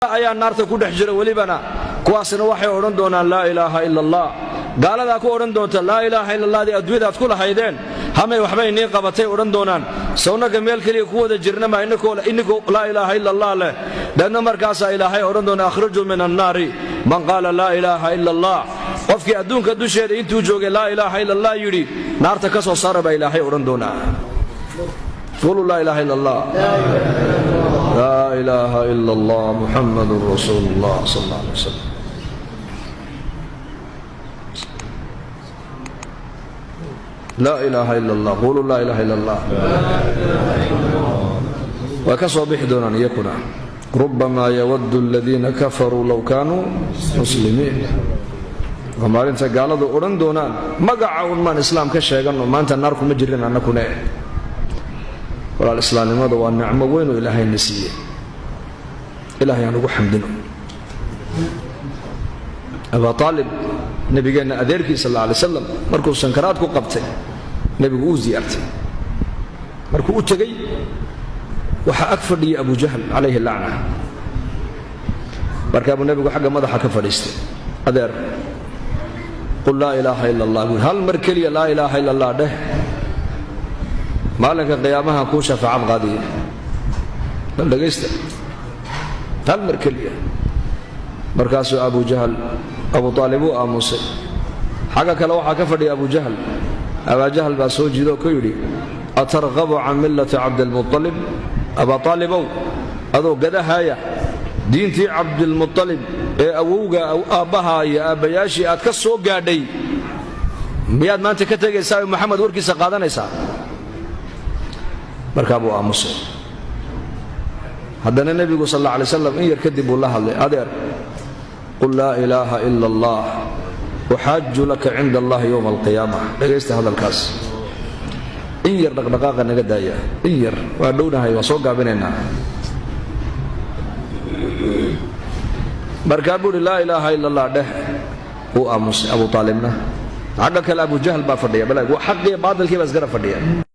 Ayaa naarta ku dhex jira welibana. Kuwaasna waxay odhan doonaan "Laa ilaaha ila Allah". Gaaladaa ku odhan doonta "Laa ilaaha illa Allahdii adduunyadaad ku lahaydeen hamay waxbay nii qabatay?" odhan doonaan. Sawnaga meel keliya ku wada jirnama inikoo "Laa ilaaha ila Allah" leh. Deedna markaasaa Ilaahay odhan doona: "Akhrijuu min annaari man qaala laa ilaaha ila Allah". Qofkii adduunka dusheeda intuu joogay "Laa ilaaha ila Allah" yidhi, naarta ka soo saara baa Ilaahay odhan doonaa. Quluu "Laa ilaaha ila Allah". Laa ilaaha ila Allah, Muxamadun rasuulu Allah sal alla alay wasalam. Laa ilaaha ila Allah. Quluu "Laa ilaaha ila Allah". Way ka soo bixi doonaan iyakuna. Rubamaa yawaddu aladiina kafaruu low kaanuu muslimiin. Waa maalinta gaaladu odhan doonaan: "Magaca un maan islaam ka sheeganno, maanta naar kuma jirin annakune." Walaal, islaamnimada waa nicmo weyn oo Ilaahayna siiyey. Ilahay aan ugu xamdino. Abaa Aalib, nabigeenna adeerkii sal alla alay slam, markuu sankaraad ku qabtay, nebigu uu ziyaartay. Markuu u tegey, waxaa ag fadhiyay Abu Jahl calayhi lacna. Markaa buu nebigu xagga madaxa ka fadhiistay. "Adeer, qul laa ilaaha ila Allah," buui. "Hal mar keliya laa ilaaha ila Allah dheh, maalinka qiyaamaha kuu shafaacad qaadiya." Bal dhegaysta, hal mar keliya. Markaasuu Abu Jahl, Abu Aalib uu aamusay. Xagga kale waxaa ka fadhiya Abu Jahl. Abaa Jahl baa soo jiida oo ku yidhi: "Atarqabu can millati Cabdilmualib, Abaa Aalibow? Adoo gadahaaya diintii Cabdilmualib ee awowga aabbaha iyo aabbayaashii aad ka soo gaadhay, miyaad maanta ka tegaysaa oo Maxamed warkiisa qaadanaysaa?" Markaa buu aamusay. Haddana nebigu sal alla alay slam in yar kadib buu la hadlay: "Adeer, qul laa ilaaha ila Allah, uxaaju laka cinda allahi yowma alqiyaama." Dhegaysta hadalkaas. In yar dhaqdhaqaaqa naga daaya, in yar waa dhownahay, waa soo gaabinaynaa. Markaa buu uhi: "Laa ilaaha ila Allah dheh." Uu aamusay Abu Aalibna. Xagga kale Abu Jahl baa fadhiya. Bal xaqiiyo baatilkii baa isgara fadhiya.